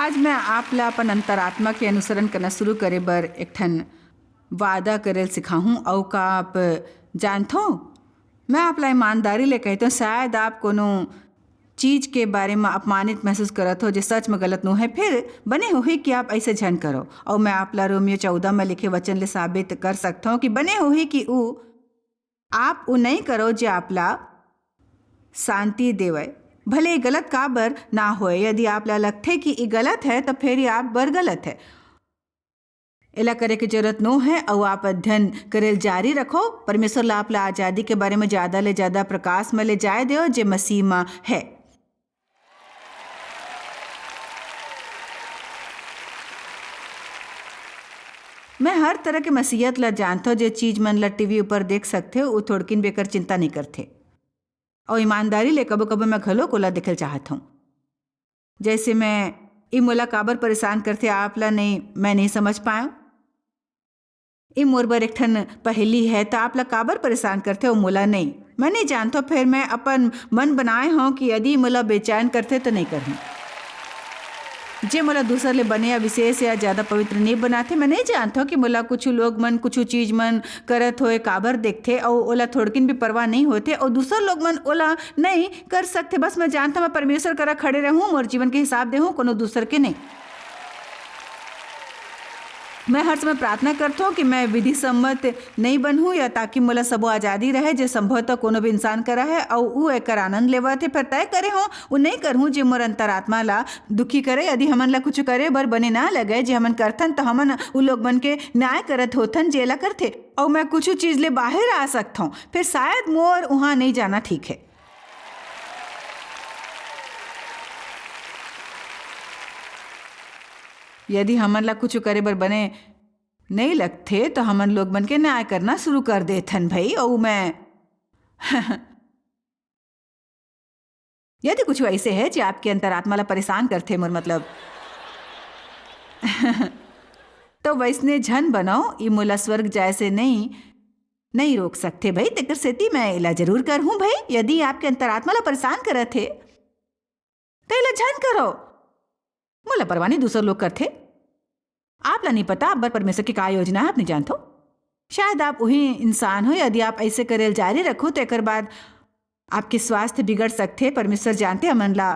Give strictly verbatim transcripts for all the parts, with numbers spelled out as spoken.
आज मैं आप ला अपन अंतरात्मा के अनुसरण करना शुरू करे बर एक ठन वादा करे ल सिखाहूँ। अउ का आप जानथो, मैं आप ला ईमानदारी ले कहथों, शायद आप कोनो चीज के बारे म अपमानित महसूस करत हो, जे सच म गलत नो हे, फिर बने होही कि आप अइसे झन करो। अउ मैं आप ला रोमियो चौदह म लिखे वचन ले साबित कर सकथों कि बने होही कि ऊ, आप ऊ नइं करो, जे आप ला शांति देवय। भले ये गलत काबर ना होय, यदि आप ला लगथे कि ये गलत हे, त फेर ये आप बर गलत हे। एला करे के जरूरत नो हे, अउ आप अध्ययन करे ल जारी रखो। परमेश्वर ला आप ला आजादी के बारे म ज्यादा ले ज्यादा प्रकाश म ले जाय देव, जे मसीह म हे। मैं हर तरह के मसीहत ला जानथों, जे चीज मन ला टीवी ऊपर देख सकथे, ऊ थोड़किन बेकर चिंता नइं करथे। अउ ईमानदारी ले कभो-कभो मैं घलोक ओला देखे ल चाहत हूँ। जइसे मैं, ई मोला काबर परेशान करथे, आप ला नइं, मैं नइं समझ पायेंव। ई मोर बर एक ठन पहेली हे, त आप ला काबर परेशान करथे अउ मोला नइं? मैं नइं जानथों, फेर मैं अपन मन बनाय हौं कि यदि मोला बेचैन करथे, त नइं करहूँ। जे मोला दूसर ले बने या विशेष या ज्यादा पवित्र नइं बनाथे, मैं नइं जानथों कि मोला कुछु लोग मन, कुछु चीज मन करत होय काबर देखथे, अउ ओला थोड़किन भी परवाह नइं होथे, अउ दूसर लोग मन ओला नइं कर सकथे। बस मैं जानथों, मैं परमेश्वर करा खड़े रहूँ, मोर जीवन के हिसाब देहूँ, कोनो दूसर के नइं। मैं हर समय प्रार्थना करथों कि मैं विधि सम्मत नइं बनहूँ, या ताकि मोला सबो आजादी रहे, जे संभवतः कोनो भी इंसान करा हे, अउ ऊ एकर आनंद लेवत हे। फेर तय करे हों, ऊ नइं करहूँ, जे मोर अंतरात्मा ला दुखी करे। यदि हमन ला कुछु करे बर बने ना लगे, जे हमन करथन, त हमन उ लोग मन के न्याय करत होथन, जेला करथे। अउ मैं कुछु चीज ले बाहिर आ सकथौं, फेर शायद मोर उहाँ नइं जाना ठीक हे। यदि हमन ला कुछु करे बर बने नइं लगथे, त हमन लोग मन के न्याय करना शुरू कर देथन भई। अउ मैं यदि कुछु अइसे हे, जे आपके अंतरात्मा ला परेशान करथे, मोर मतलब, त वइसने झन बनव, ई मोला स्वर्ग जाय से नइं, नइं रोक सकथे भई, तेकर सेती मैं एला जरूर करहूँ भई। यदि आपके अंतरात्मा ला परेशान करत हे, त एला झन करो। मोला परवाह नइं दूसर लोग करथे। आप ला नइं पता, आप बर परमेश्वर के का योजना हे, आप नइं जानथो। शायद आप उही इंसान हो, यदि आप अइसे करे ल जारी रखो, त एकर बाद आपके स्वास्थ्य बिगड़ सकथे। परमेश्वर जानथे हमन ला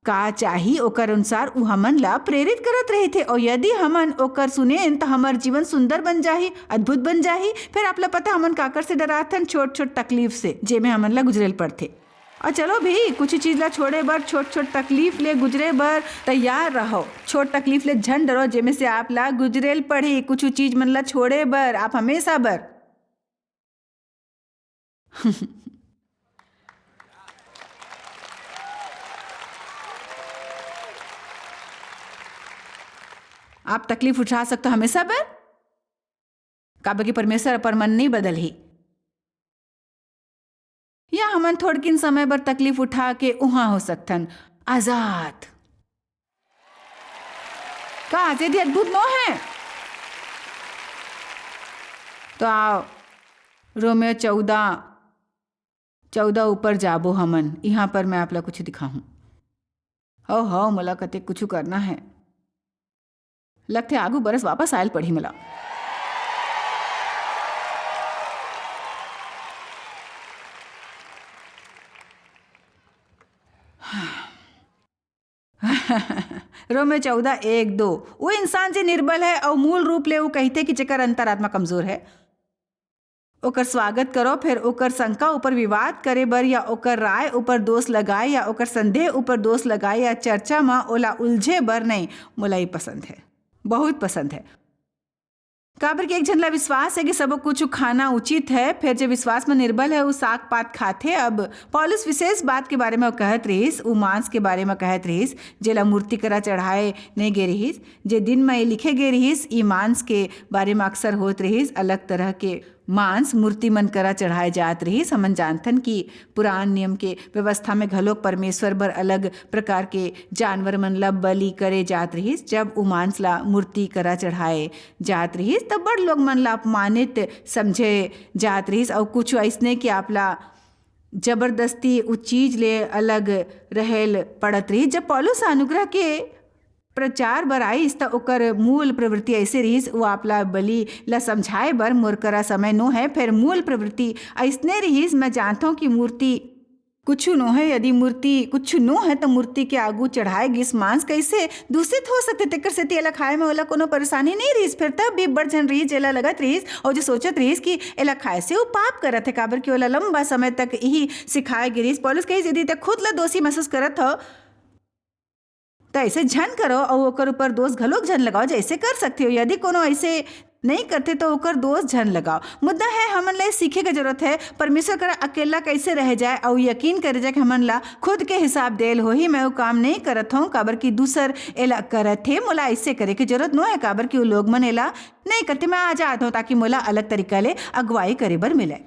का चाही, ओकर अनुसार ऊ हमन ला प्रेरित करत रहिथे। अउ यदि हमन ओकर सुनेन, त हमर जीवन सुंदर बन जाही, अद्भुत बन जाही। फेर आप ला पता, हमन काकर से डराथन? छोट-छोट तकलीफ से, जेमे हमन ला गुजरे ल पड़थे। अउ चलो भी, कुछु चीज ला छोड़े बर, छोट-छोट तकलीफ ले गुजरे बर तैयार रहो। छोट तकलीफ ले झन डरो, जेमे से आप ला गुजरे ल पड़ही। कुछु चीज मन ला छोड़े बर, आप हमेशा बर। आप तकलीफ उठा सकथो हमेशा बर, काबर कि परमेश्वर अपन मन नइं बदलही। या हमन थोड़किन समय बर तकलीफ उठा के उहाँ हो सकथन, आजाद। का आजादी अद्भुत नो हे? तो आओ, रोमियो चौदह, चौदह ऊपर जाबो हमन। इहाँ पर मैं आप ला कुछु दिखाहूँ। हव, हव, मोला कतेक कुछु करना हे। लगथे आगू बरस वापस आयल पड़ही मोला। रोमियो चौदह, एक, दो। वो इंसान जे निर्बल हे अउ मूल रूप ले वो कहिथे कि जेकर अंतरात्मा कमजोर हे, ओकर स्वागत करो, फेर ओकर शंका ऊपर विवाद करे बर या ओकर राय ऊपर दोष लगाए या ओकर संदेह ऊपर दोष लगाए या चर्चा म ओला उलझे बर नहीं। मोला ये पसंद हे, बहुत पसंद हे। काबर कि एक झन ला विश्वास हे कि सबो कुछ खाना उचित हे, फेर जे विश्वास म निर्बल हे, उ साग पात खाथे। अब पौलुस विशेष बात के बारे म कहत रिहिस, उ मांस के बारे म कहत रिहिस, जेला मूर्ति करा चढ़ाए नइ गे रिहिस। जे दिन म ये लिखे गे रिहिस, ई मांस के बारे म अक्सर होत रिहिस, अलग तरह के मांस मूर्ति मन करा चढ़ाए जात रिहिस। हमन जानथन कि पुरान नियम के व्यवस्था में घलोक परमेश्वर बर अलग प्रकार के जानवर मन ला बलि करे जात रिहिस। जब उ मांस ला मूर्ति करा चढ़ाए जात रिहिस, त बड़ लोग मन ला अपमानित समझे जात रिहिस, अउ कुछ अइसने कि आप ला जबरदस्ती उ चीज ले अलग रहे ल पड़त रिहिस। जब पौलुस अनुग्रह के प्रचार बर आइस, त ओकर मूल प्रवृत्ति अइसे रिहिस, "वो आपला बलि ला समझाए बर मोर करा समय नो है।" फेर मूल प्रवृत्ति अइसने रिहिस, "मैं जानथों कि मूर्ति कुछु नो है, यदि मूर्ति कुछु नो है, त मूर्ति के आगू चढ़ाए गिस मांस कइसे दूषित हो सकथे?" तेकर सेती एला खाए में ओला कोनो परेशानी नइ रिहिस। फेर तब भी बड़ झन रिहिस, जेला लगत रिहिस अउ जो सोचत रिहिस कि एला खाए से वो पाप करत है, काबर कि ओला लंबा समय तक इही सिखाए गे रिहिस। पौलुस कहिस, "यदि ते खुद ला दोषी महसूस करत हो, त ऐसे झन करो अउ ओकर ऊपर दोष घलोक झन लगाओ, जैसे कर सकते हो। यदि कोनो ऐसे नहीं करते तो ओकर दोष झन लगाओ।" मुद्दा है, हमन ला सीखे के जरूरत है, परमेश्वर करा अकेला कैसे रह जाए अउ यकीन करे जाए कि हमन ला खुद के हिसाब देल होही। मैं वो काम नहीं करत हूँ, काबर कि दूसर एला करत हे, मोला ऐसे करे के जरूरत नो है, काबर कि वो लोग मन एला नहीं करते। मैं आजाद हूँ ताकि मोला अलग तरीका ले अगुवाई करे बर मिले।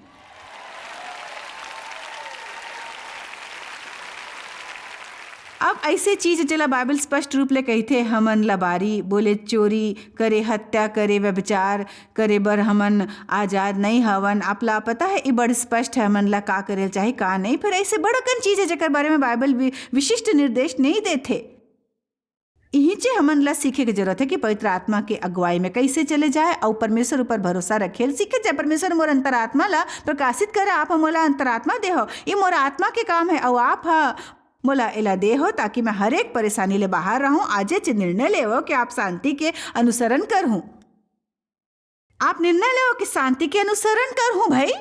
अब ऐसे चीज जेला बाइबल स्पष्ट रूप ले कहिथे, हमन लबारी बोले, चोरी करे, हत्या करे, व्यभिचार करे बर हमन आजाद नहीं हवन। आप ला पता है, ये बड़ स्पष्ट है, हमन ला का करे चाही, का नहीं। फिर ऐसे बड़कन चीज है जेकर बारे में बाइबल वि-, विशिष्ट निर्देश नहीं देथे। इहींचे हमन ला सीखे के जरूरत है कि पवित्र आत्मा के अगुवाई में कैसे चले जाए अउ परमेश्वर ऊपर भरोसा रखे सीखे जाए। "परमेश्वर, मोर अंतरात्मा ला प्रकाशित कर, आप ह मोला अंतरात्मा देहो, ये मोर आत्मा के काम है, अउ आप ह मोला एला देहो ताकि मैं हर एक परेशानी ले बाहर रहूं। आजे चे निर्णय लेवो कि आप शांति के अनुसरण करहूं।" आप निर्णय लेवो कि शांति के अनुसरण करहूं भाई।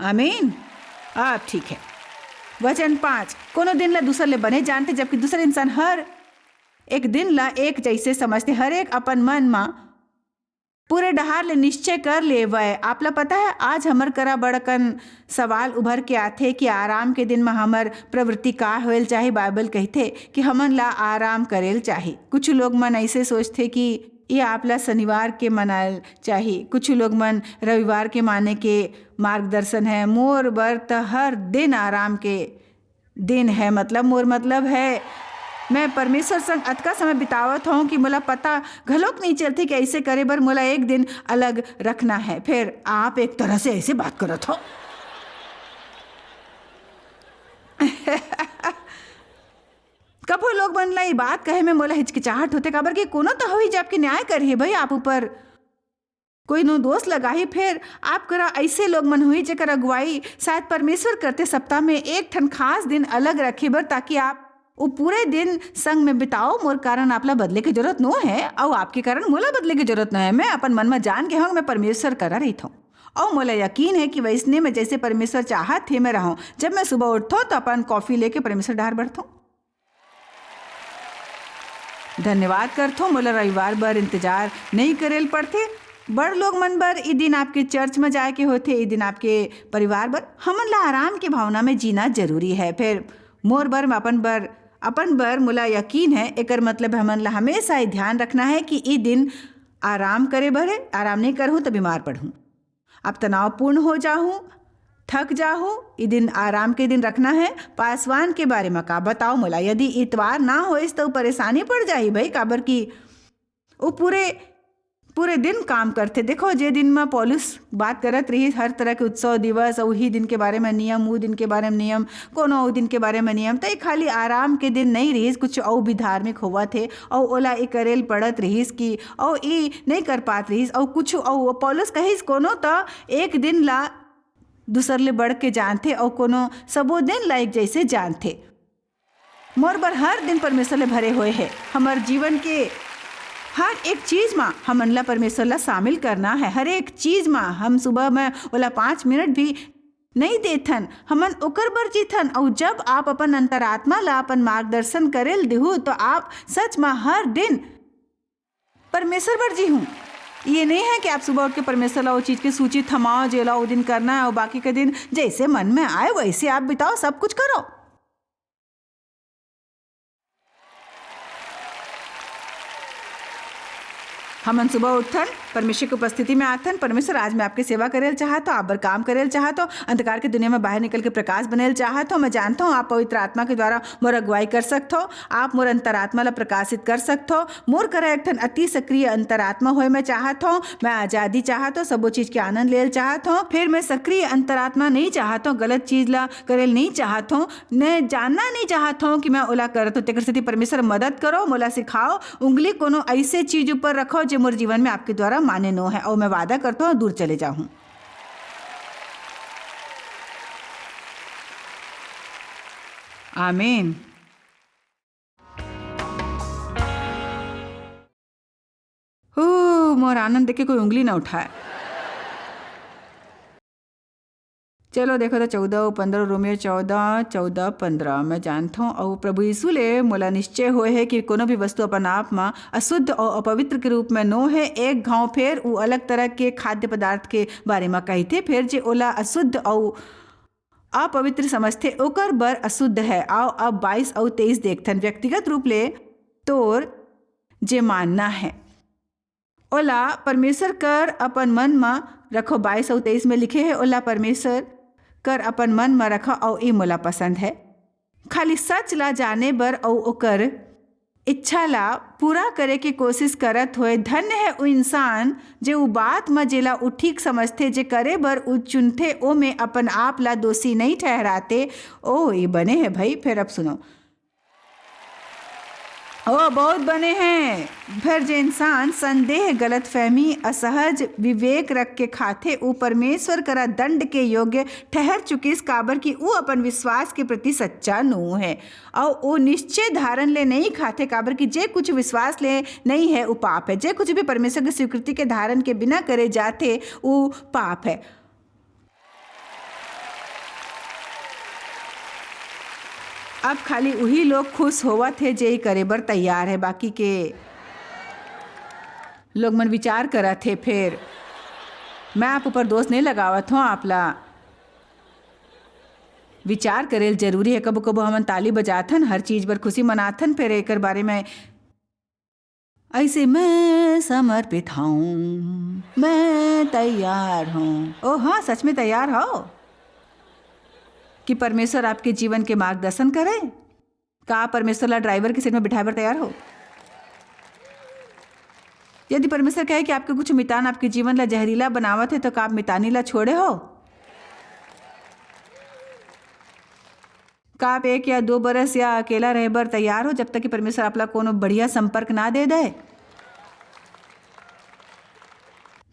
आमीन। अब ठीक है। वचन पाँच, कोनो दिन ला दूसर ले बने जानते, जबकि दूसर इंसान हर एक दिन ला एक जैसे समझते। हर एक अपन मन मा पूरे डहार ले निश्चय कर लेवय। आप ला पता है, आज हमर करा बड़कन सवाल उभर के आथे कि आराम के दिन मा हमर प्रवृत्ति का होएल चाही। बाइबल कहिथे कि हमन ला आराम करेल चाही। कुछ लोग मन ऐसे सोचथे कि ये आप ला शनिवार के मनाएल चाही, कुछ लोग मन रविवार के माने के मार्गदर्शन है। मोर बर त हर दिन आराम के दिन है, मतलब मोर मतलब है, मैं परमेश्वर संग अतका समय बितावत हूँ कि मोला पता घलोक नहीं चलथे कि ऐसे करे बर मोला एक दिन अलग रखना है। फिर आप एक तरह से ऐसे बात करत हो। कभो लोग मन ला ये बात कहे में मोला हिचकिचाहट होथे, काबर कि कोनो तो होही, जो आपके न्याय करही भाई, आप ऊपर कोई नो दोष लगाही। फेर आप करा ऐसे लोग मन होही, जेकर अगुवाई शायद परमेश्वर करथे सप्ताह में एक ठन खास दिन अलग रखे बर, ताकि आप वो पूरे दिन संग में बिताओ। मोर कारण आप ला बदले के जरूरत नो है, अउ आपके कारण मोला बदले के जरूरत नो है। मैं अपन मन में जान गे हूँ, मैं परमेश्वर करा रहिथौं, अउ मोला यकीन है कि वैसने में जैसे परमेश्वर चाहत हे मैं रहूँ। जब मैं सुबह उठथौं, तो अपन कॉफी लेके परमेश्वर डहार बढ़थौं। धन्यवाद करथौं, मोला रविवार बर इंतजार नहीं करेल पड़थे। बड़ लोग मन बर ई दिन आपके चर्च में जाए के होथे, ई दिन आपके परिवार बर। हमन ला आराम के भावना में जीना जरूरी है। फिर मोर बर, अपन बर, अपन बर मोला यकीन है, एकर मतलब हमन ला हमेशा ये ध्यान रखना है कि ई दिन आराम करे बर है, आराम नहीं करहूँ तो बीमार पड़हूँ। अब तनावपूर्ण हो जाहूँ, थक जाहूँ, ये दिन आराम के दिन रखना है। पासवान के बारे में का बताओ मोला, यदि इतवार ना होइस तो परेशानी पड़ जाही भाई, काबर कि वो पूरे, पूरे दिन काम करथे। देखो, जे दिन में पौलुस बात करत रहिस, हर तरह के उत्सव दिवस, अउ उही दिन के बारे में नियम, उ दिन के बारे में नियम, कोनो अउ दिन के बारे में नियम, तो ये खाली आराम के दिन नहीं रहिस, कुछ अउ भी धार्मिक होवत हे, अउ ओला ये करेल पड़त रहिस कि, अउ ये नहीं कर पात रहिस, अउ कुछ, अउ पौलुस कहिस, कोनो तो एक दिन ला दूसर ले बढ़ के जानथे, अउ कोनो सबो दिन ला एक जैसे जानथे। मोर बर हर दिन परमेश्वर ले भरे होए हे। हमर जीवन के हर एक चीज मा हमन ला परमेश्वर ला शामिल करना है। हर एक चीज मा हम सुबह में ओला पाँच मिनट भी नहीं देथन, हमन ओकर बर जीथन। अउ जब आप अपन अंतरात्मा ला अपन मार्गदर्शन करेल देहू, तो आप सच मा हर दिन परमेश्वर बर जीहू। ये नहीं है कि आप सुबह उठ के परमेश्वर ला वो चीज के सूची थमाओ, जेला वो दिन करना है, और बाकी के दिन जैसे मन में आए वैसे आप बिताओ, सब कुछ करो। हमन सुबह उठथन, परमेश्वर के उपस्थिति में आथन। परमेश्वर, आज मैं आपके सेवा करेल चाहत हूँ, आप बर काम करेल चाहत हूँ, अंधकार के दुनिया में बाहर निकल के प्रकाश बनेल चाहत हूँ। मैं जानता हूँ, आप पवित्र आत्मा के द्वारा मोर अगुवाई कर सकत हो, आप मोर अंतरात्मा ला प्रकाशित कर सकत हो। मोर करा एक ठन अति सक्रिय अंतरात्मा होए मैं चाहत हूँ। मैं आजादी चाहत हूँ, सबो चीज के आनंद लेल चाहत हूँ। फिर मैं सक्रिय अंतरात्मा नहीं चाहत हूँ, गलत चीज ला करेल नहीं चाहत हूँ, मैं जानना नहीं चाहत हूँ कि मैं ओला करत हूँ। तेकर सेती परमेश्वर मदद करो, मोला सिखाओ। उंगली कोनो ऐसे चीज ऊपर रखो जे मोर जीवन में आपके द्वारा मान्य नो है, और मैं वादा करता हूँ दूर चले जाऊँ। आमीन। हो, मोर आनंद देखे कोई उंगली ना उठाए। चलो देखो तो चौदह अउ पंद्रह, रोमियो चौदह, चौदह, पंद्रह। मैं जानत हूँ, अउ प्रभु यीशु ले मोला निश्चय होए है कि कोनो भी वस्तु अपन आप म अशुद्ध अउ अपवित्र के रूप में नो है। एक घाव फेर उ अलग तरह के खाद्य पदार्थ के बारे में कहिथे, फेर जे ओला अशुद्ध अउ अपवित्र समझथे, ओकर बर अशुद्ध है। आओ अब बाईस अउ तेईस देखथन। व्यक्तिगत रूप ले तोर जे मानना है, ओला परमेश्वर कर अपन मन म रखो। बाईस अउ तेईस में लिखे है, ओला परमेश्वर कर अपन मन म रखो, अउ ई मोला पसंद है। खाली सच ला जाने बर अउ ओकर इच्छा ला पूरा करे के कोशिश करत होए, धन्य है उ इंसान, जे उ बात म जेला उ ठीक समझथे, जे करे बर उ चुनथे, ओ में अपन आप ला दोषी नहीं ठहराते। ओ, ये बने है भाई। फिर अब सुनो, ओ, बहुत बने हैं। फिर जे इंसान संदेह, गलतफहमी, असहज विवेक रख के खाथे, उ परमेश्वर करा दंड के योग्य ठहर चुकिस, काबर कि उ अपन विश्वास के प्रति सच्चा नो है। अउ ओ निश्चय धारण ले नहीं खाथे, काबर कि जे कुछ विश्वास ले नहीं है, उ पाप है। जे कुछ भी परमेश्वर की स्वीकृति के धारण के बिना करे जाथे, उ पाप है। अब खाली उही लोग खुश होवत हे, जे ई करे बर तैयार हे, बाकी के लोग मन विचार करत हे। फेर मैं आप ऊपर दोष नहीं लगावत हूँ, आप ला विचार करेल जरूरी है। कबो-कबो हमन ताली बजाथन, हर चीज बर खुशी मनाथन, फेर एकर बारे में ऐसे मैं समर्पित हूँ, मैं तैयार हूँ। ओ हाँ, सच में तैयार हो कि परमेश्वर आपके जीवन के मार्गदर्शन करे? का आप परमेश्वर ला ड्राइवर के सीट में बिठाए बर तैयार हो? यदि परमेश्वर कहे कि आपके कुछ मितान आपके जीवन ला जहरीला बनावत है, तो का आप मितानी ला छोड़े हो? का आप एक या दो बरस या अकेला रहे बर तैयार हो, जब तक कि परमेश्वर आप ला कोनो बढ़िया संपर्क ना दे दे?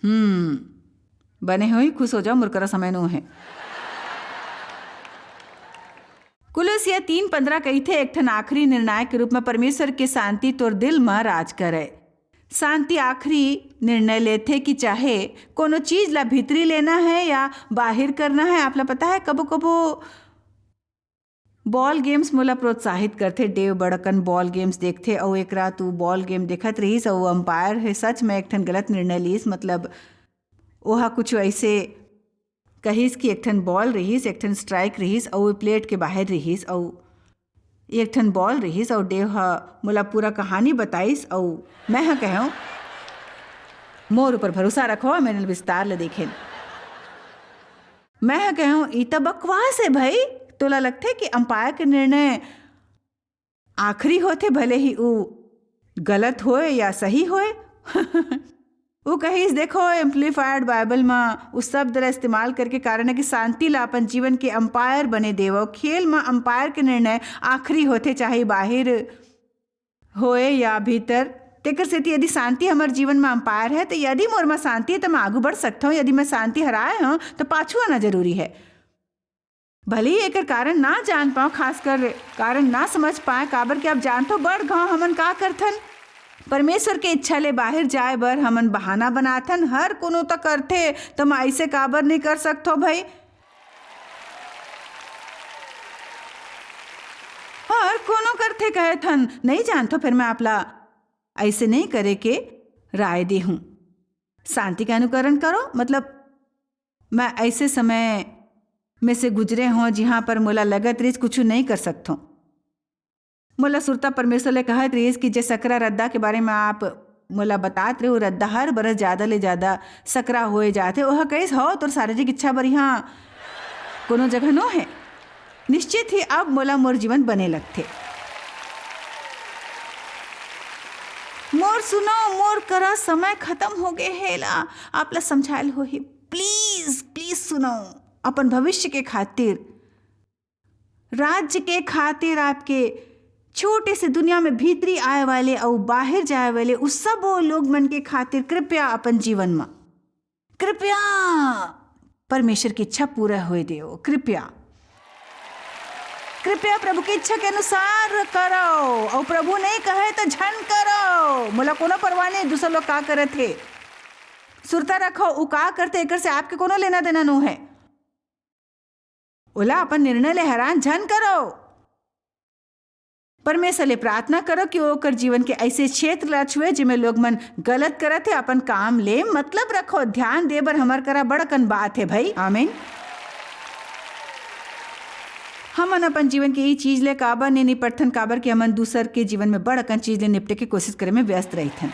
हम्म, बने होई, खुश हो जाओ, मोर करा समय नो है। कुलुसिया तीन पंद्रह कहिथे, एक ठन आखिरी निर्णायक के रूप में परमेश्वर के शांति तोर दिल म राज करे। शांति आखिरी निर्णय लेथे कि चाहे कोनो चीज ला भीतरी लेना है या बाहिर करना है। आप ला पता है, कबो-कबो बॉल गेम्स मोला प्रोत्साहित करथे। डेव बड़कन बॉल गेम्स देखथे, अउ एक रात उ बॉल गेम देखत रहिस, अउ अंपायर हे सच में एक ठन गलत निर्णय लीस। मतलब, ओहा कुछ ऐसे कहिस कि एक ठन बॉल रहिस, एक ठन स्ट्राइक रहिस, अउ प्लेट के बाहर रहिस, अउ एक ठन बॉल रहिस, अउ डेव ह मोला पूरा कहानी बताइस, अउ मैं ह कहेंव, "मोर ऊपर भरोसा रखो, मैंने विस्तार ले देखेन।" मैं ह कहेंव, "ई त बकवास है भाई, तोला लगथे कि अंपायर के निर्णय आखिरी होथे, भले ही उ गलत होए या सही होए?" उ कहिस, "देखो, एम्प्लीफाइड बाइबल म उस शब्द ला इस्तेमाल करके कारण है कि शांति ला अपन जीवन के अंपायर बने देवो। खेल म अंपायर के निर्णय आखिरी होथे, चाहे बाहिर होए या भीतर। तेकर सेती यदि शांति हमर जीवन म अंपायर है, तो यदि मोर म शांति है, तो मैं आगू बढ़ सकता हूँ। यदि मैं शांति हराए हूँ, तो पाछू आना जरूरी है।" भले ही एकर कारण ना जान पाओ, खासकर कारण ना समझ पाए, काबर के आप जानथो, बड़ घाव हमन का करथन, परमेश्वर के इच्छा ले बाहर जाए बर हमन बहाना बनाथन। हर कोनो त करथे, त मैं ऐसे काबर नहीं कर सकथो भाई? हर कोनो करथे कहथन, नहीं जानथो, फिर मैं आपला ऐसे नहीं करे के राय दे हूँ। शांति के अनुकरण करो, मतलब, मैं ऐसे समय में से गुजरे हों, जिहाँ पर मोला लगत रहिस, कुछु नहीं कर सकथों। मोला सुरता परमेश्वर ले कहत रहिस कि जे सकरा रद्दा के बारे में आप मोला बतात रहे, वो रद्दा हर बरस ज्यादा ले ज्यादा सकरा होए जात हे। ओह कहिस, "हव, तोर शारीरिक इच्छा बर इहाँ कोनो जगह नो हे। निश्चित ही अब मोला मोर जीवन बने लगथे।" मोर सुनो, मोर करा समय खत्म हो गए हे ला, आप ला समझायल होही। प्लीज, प्लीज सुनो, अपन भविष्य के खातिर, राज्य के खातिर, आपके छोटे से दुनिया में भीतरी आए वाले अउ बाहर जाए वाले उस सब वो लोग मन के खातिर कृपया अपन जीवन में, कृपया परमेश्वर की इच्छा पूरा होए देव। कृपया, कृपया प्रभु की इच्छा के अनुसार करो। अउ प्रभु नहीं कहे तो झन करो, मोला कोनो परवाह नहीं दूसर लोग का करत हे। सुरता रखो, उ का करथे एकर से आपके कोनो लेना देना नो है। ओला अपन निर्णय ले हैरान झन करो। परमेश्वर ले प्रार्थना करो कि ओकर जीवन के ऐसे क्षेत्र ला छुए, जेमे लोग मन गलत करत हे। अपन काम ले मतलब रखो, ध्यान दे बर हमर करा बड़कन बात हे भाई। आमीन। हमन अपन जीवन के ई चीज ले काबर नहीं निपटथन, काबर कि हमन दूसर के जीवन में बड़कन चीज ले निपटे के कोशिश करे में व्यस्त रहिथन।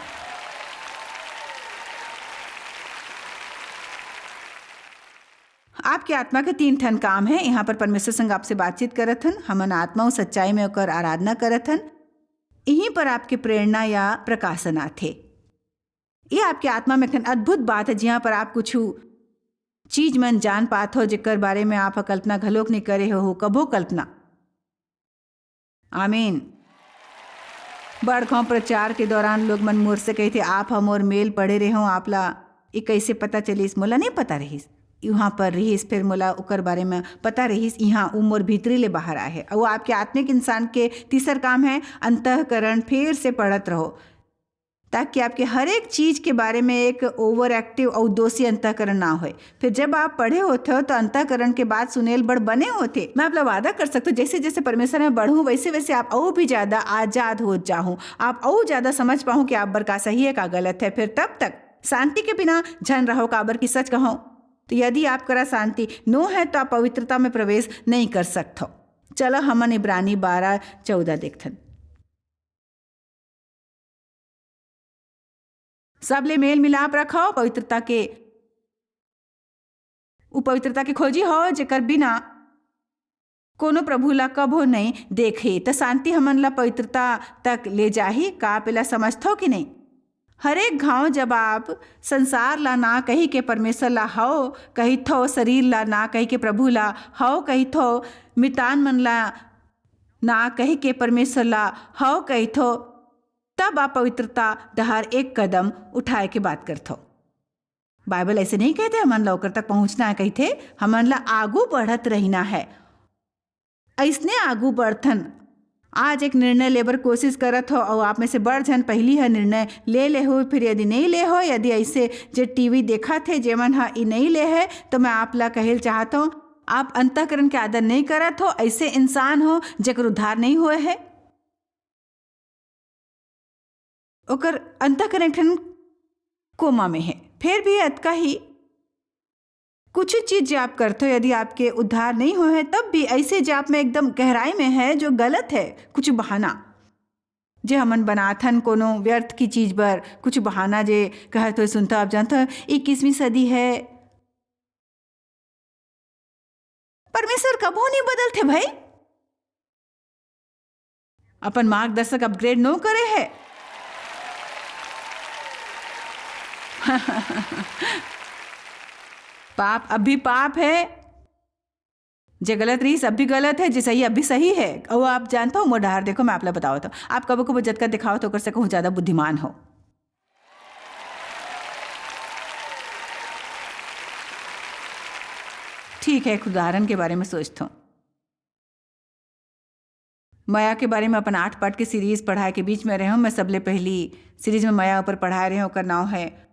आपके आत्मा के तीन ठन काम है। यहाँ पर परमेश्वर संग आपसे बातचीत करत हन, हमन आत्मा अउ सच्चाई में ओकर आराधना करत हन। यहीं पर आपके प्रेरणा या प्रकाशन आथे। ये आपके आत्मा में एक ठन अद्भुत बात है, जिहाँ पर आप कुछ चीज मन जान पात हो, जेकर बारे में आप कल्पना घलोक नहीं करे हो, हो कभो कल्पना। आमीन। बड़ गांव प्रचार के दौरान लोग मन मोर से कहिथे, "आप ह मोर मेल पढ़े रेहो, आप ला ये कैसे पता चलिस?" मोला नहीं पता रहिस। वहाँ पर रहिस, फिर मोला ओकर बारे में पता रहिस। यहाँ वो मोर भीतरी ले बाहर आए है। और वो आपके आत्मिक इंसान के तीसर काम है, अंतःकरण फिर से पढ़त रहो, ताकि आपके हर एक चीज के बारे में एक ओवर एक्टिव और दोषी अंतःकरण ना होए। फिर जब आप पढ़े होते हो, तो अंतःकरण के बात सुनेल बड़ बने होते। मैं आपला वादा कर सकता हूँ, जैसे जैसे परमेश्वर में बढ़ूँ, वैसे वैसे आप और भी ज्यादा आजाद हो जाहूँ। आप और ज्यादा समझ पाहूँ कि आप बर का सही है, का गलत है। फिर तब तक शांति के बिना झन रहो, काबर की सच कहो, तो यदि आप करा शांति नो है, तो आप पवित्रता में प्रवेश नहीं कर सकते हो। चलो, हमन इब्रानी बारह चौदह देखथन। सबले मेल मिलाप रखव, पवित्रता के, उ पवित्रता के खोजी हो, जेकर बिना कोनो प्रभु ला कभो नहीं देखे। त शांति हमन ला पवित्रता तक ले जाही। का आप एला समझथव कि नहीं? हरेक घाव जब आप संसार ला ना कही के परमेश्वर ला हव कहिथव, शरीर ला ना कही के प्रभु ला हव कहिथव, मितान मन ला ना कही के परमेश्वर ला हव कहिथव, तब आप पवित्रता डहार एक कदम उठाए के बात करथव। बाइबल ऐसे नहीं कहते हमन ला ओकर तक पहुंचना है, कहिथे हमन ला आगू बढ़त रहना है। अइसने आगू बढ़थन। आज एक निर्णय लेबर कोशिश करत हो, अउ आप में से बड़ झन पहिली ह निर्णय ले ले हो, फिर यदि नहीं ले हो, यदि ऐसे जे टीवी देखत हे, जेमन ह ई नहीं ले है, तो मैं आप ला कहेल चाहत हूँ, आप अंतःकरण के आदर नहीं करत हो, ऐसे इंसान हो जेकर उद्धार नहीं होए है। ओकर अंतःकरण एक ठन कोमा में है। फिर भी अतका ही कुछ चीज जे आप करथो, यदि आपके उद्धार नहीं होए है, तब भी ऐसे जे आप में एकदम गहराई में है, जो गलत है, कुछ बहाना जे हमन बनाथन कोनो व्यर्थ की चीज बर, कुछ बहाना जे कहत हुए सुनता, आप जानथो, इक्कीसवीं सदी है, परमेश्वर कभो नहीं बदलथे भाई, अपन मार्गदर्शक अपग्रेड नो करे है। पाप अभी पाप है, जे गलत रहिस अभी गलत है, जे सही अभी सही है। अउ आप जानता हो, मोर डहार देखो, मैं आप ला बतावत हूँ, आप कबो कबो जतका दिखावत हो, ओकर से कहूँ ज्यादा बुद्धिमान हो। ठीक है, एक उदाहरण के बारे में सोचता हूँ। मया के बारे में अपन आठ पाठ के सीरीज पढ़ाए के बीच में रहे हूँ। मैं सबले पहली सीरीज में मया ऊपर पढ़ाए रहे हूँ, ओकर नाव है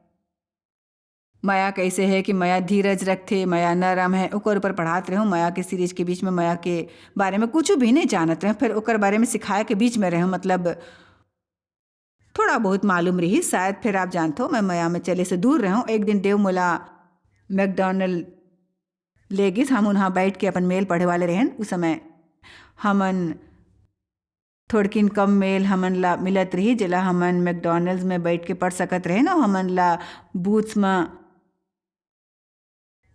मया कैसे है कि मया धीरज रखथे, मया नरम है, ओकर ऊपर पढ़ात रहे हूँ। मया के सीरीज के बीच में मया के बारे में कुछ भी नहीं जानत रहे हूँ, फिर ओकर बारे में सिखाए के बीच में रहे हूँ, मतलब थोड़ा बहुत मालूम रही शायद। फिर आप जानथो, मैं मया में चले से दूर रहे हूँ। एक दिन देव मोला मैकडॉनल्ड ले गिस, हम उहाँ बैठ के अपन मेल पढ़े वाले रहन। उस समय हमन थोड़किन कम मेल हमन ला मिलत रहिस, जेला हमन McDonald's में बइठ के पढ़ सकत रहेन अउ हमन ला booths म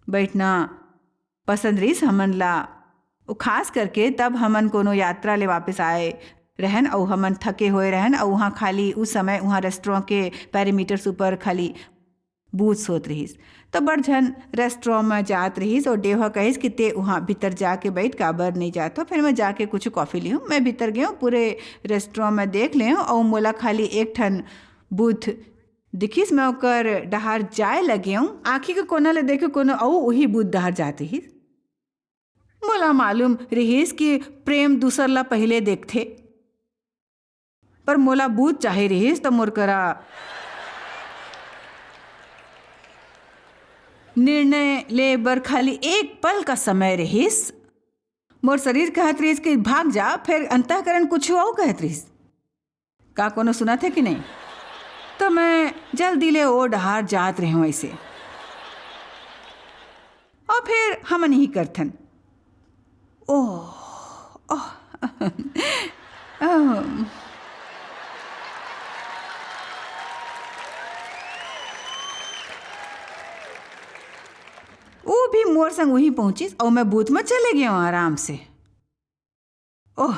बइठना पसंद रहिस हमन ला। अउ खास करके तब हमन कोनो यात्रा ले वापस आए रहेन अउ हमन थके होए रहेन अउ उहाँ खाली उस समय उहाँ restaurant के perimeters ऊपर खाली booths होत रहिस। त बड़ झन restaurant म जात रहिस अउ डेव ह कहिस कि ते उहाँ भीतर जाके बइठ, काबर नइ जात हो? फेर मैं जाके कुछ coffee लिहूँ। मैं भीतर गेंव, पूरे restaurant म देख लेंव अउ मोला खाली एक ठन booth दिखिस। मैं ओकर डहार जाए लगेंव। आँखी के कोना ले देखेंव कोनो अउ उही booth डहार जात रहिस। मोला मालूम रहिस कि प्रेम दूसर ला पहिले देखथे, पर मोला booth चाहे रहिस त मोर करा निर्णय ले बर खाली एक पल का समय रहिस। मोर शरीर कहत रहिस कि भाग जा, फेर अंतःकरण कुछ अउ कहत रहिस। का कोनो सुनत हे कि नहीं? त मैं जल्दी ले ओ डहार जात रहेंव अइसे। अउ फेर हमन इही करथन। ओह, ओह, ओह। वो भी मोर संग उही पहुंचिस अउ मैं booth म चले गेंव आराम से। ओह,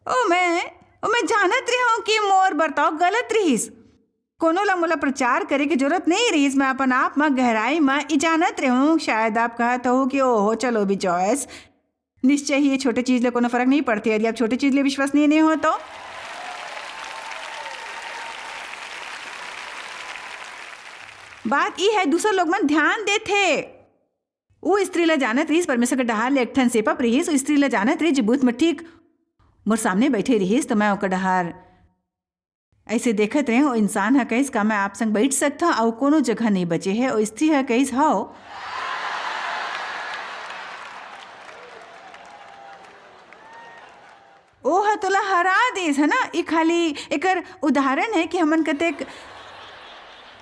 ओ मैं, ओ मैं जानत रहेंव कि मोर बर्ताव गलत रहिस। कोनो ला मोला प्रचार करे के जरूरत नइ रहिस। मैं अपन आप म गहराई म ई जानत रहेंव। शायद आप कहत हो कि ओहो, चलो भी जॉयस, निश्चय ही ये छोटे चीज ले कोनो फरक नइ पड़थे, यदि आप छोटे चीज ले विश्वसनीय नइ हो तो। बात ई हे, दूसर लोग मन ध्यान देथे। ओ स्त्री ला जानत रहिस, परमेश्वर के डहार ले एक ठन सेपप रहिस। ओ स्त्री ला जानत रहिस, जे booth म ठीक मोर सामने बइठे रहिस, त मैं ओकर डहार अइसे देखत रहेंव। ओ इंसान ह कहिस, "का मैं आप संग बइठ सकथंव?" अउ कोनो जगह नइ बचे हे। ओ स्त्री ह कहिस, "हव।" ओ ह तोला हरा देस, हे ना? ई खाली एकर उदाहरण हे कि हमन कतेक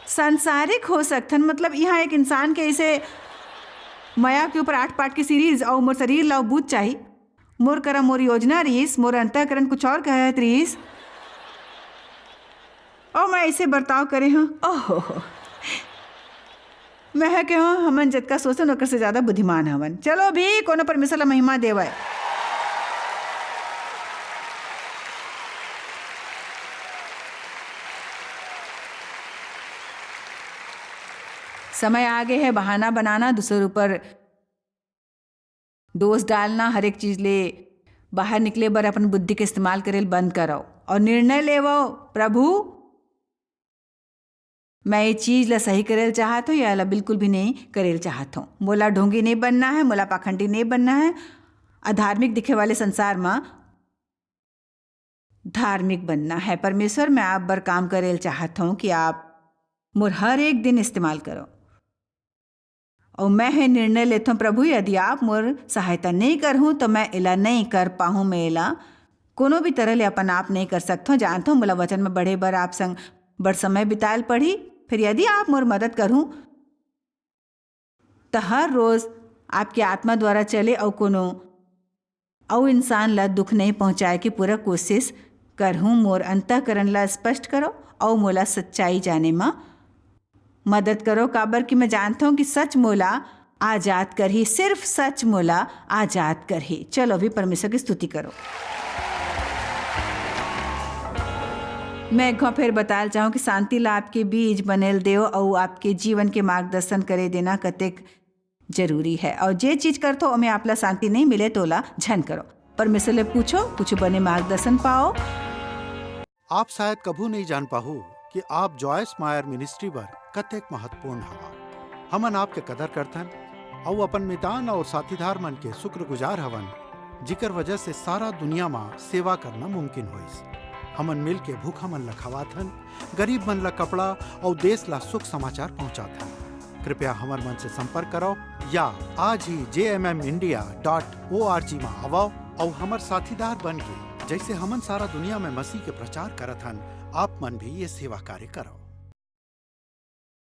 सांसारिक हो सकथन। मतलब, इहाँ एक इंसान के अइसे मया के ऊपर आठ part के series अउ मोर शरीर ला booth चाही। मोर करा मोर योजना रहिस, मोर अंतःकरण कुछ अउ कहत रहिस। अउ मैं अइसे बर्ताव करे हंव। ओहो, मैं ह केहेंव, हमन जतका सोचन, ओकर से जादा बुद्धिमान हवन। चलो भी, कोनो परमेश्वर ला महिमा देवय। समय आ गे हे बहाना बनाना, दूसर ऊपर दोष डालना, हर एक चीज ले बाहर निकले बर अपन बुद्धि के इस्तेमाल करेल बंद करव अउ निर्णय लेवव, "प्रभु, मैं ये चीज ला सही करेल चाहत हंव या एला बिल्कुल भी नइ करेल चाहत हंव। मोला ढोंगी नइ बनना हे, मोला पाखंडी नइ बनना हे, अधार्मिक दिखे वाले संसार म धार्मिक बनना हे। परमेश्वर, मैं आप बर काम करेल चाहत हंव कि आप मोर हर एक दिन इस्तेमाल करव।" अउ मैं हे निर्णय लेथंव, प्रभु, यदि आप मोर सहायता नइ करहू, त मैं एला नइ कर पाहूं, मैं एला कोनो भी तरह ले अपन आप नइ कर सकथंव। जानथंव, मोला वचन म बढ़े बर आप संग बड़ समय बितायल पड़ही। फेर यदि आप मोर मदद करहू, त हर रोज आपके आत्मा द्वारा चले अउ कोनो अउ इंसान ला दुख नइ पहुंचाए के पूरा कोशिश करहूं। मोर अंतःकरण ला स्पष्ट करव अउ मोला सच्चाई जाने म मदद करव, काबर कि मैं जानथंव कि सच मोला आजाद करही, सिर्फ सच मोला आजाद करही। चलो, अभी परमेश्वर की स्तुति करो। मैं एक घाव फेर बताल चाहूं कि शांति ला आपके बीच बनेल देव अउ आपके जीवन के मार्गदर्शन करे देना कतेक जरूरी है। अउ जे चीज करथो, ओमे आप ला शांति नहीं मिले, तो ओला झन करो। परमेश्वर ले पूछो, कुछ बने मार्गदर्शन पाओ। आप शायद कभू नहीं जान पाहू कि आप जॉयस मायर मिनिस्ट्री बर कतेक महत्वपूर्ण हवा। हमन आपके कदर करथन अउ अपन मितान अउ साथीदार मन के शुक्रगुजार हवन, जिकर वजह से सारा दुनिया म सेवा करना मुमकिन होइस। हमन मिल के भूखा मन ल खवाथन, गरीब मन ल कपड़ा अउ देश ल शुभ समाचार पहुंचाथन। कृपया हमर मन से संपर्क करव या आज ही J M M India dot O R G म आवव अउ हमर साथीदार बन के, जइसे हमन सारा दुनिया म मसीह के प्रचार करत हन, आप मन भी ये सेवा कार्य करव।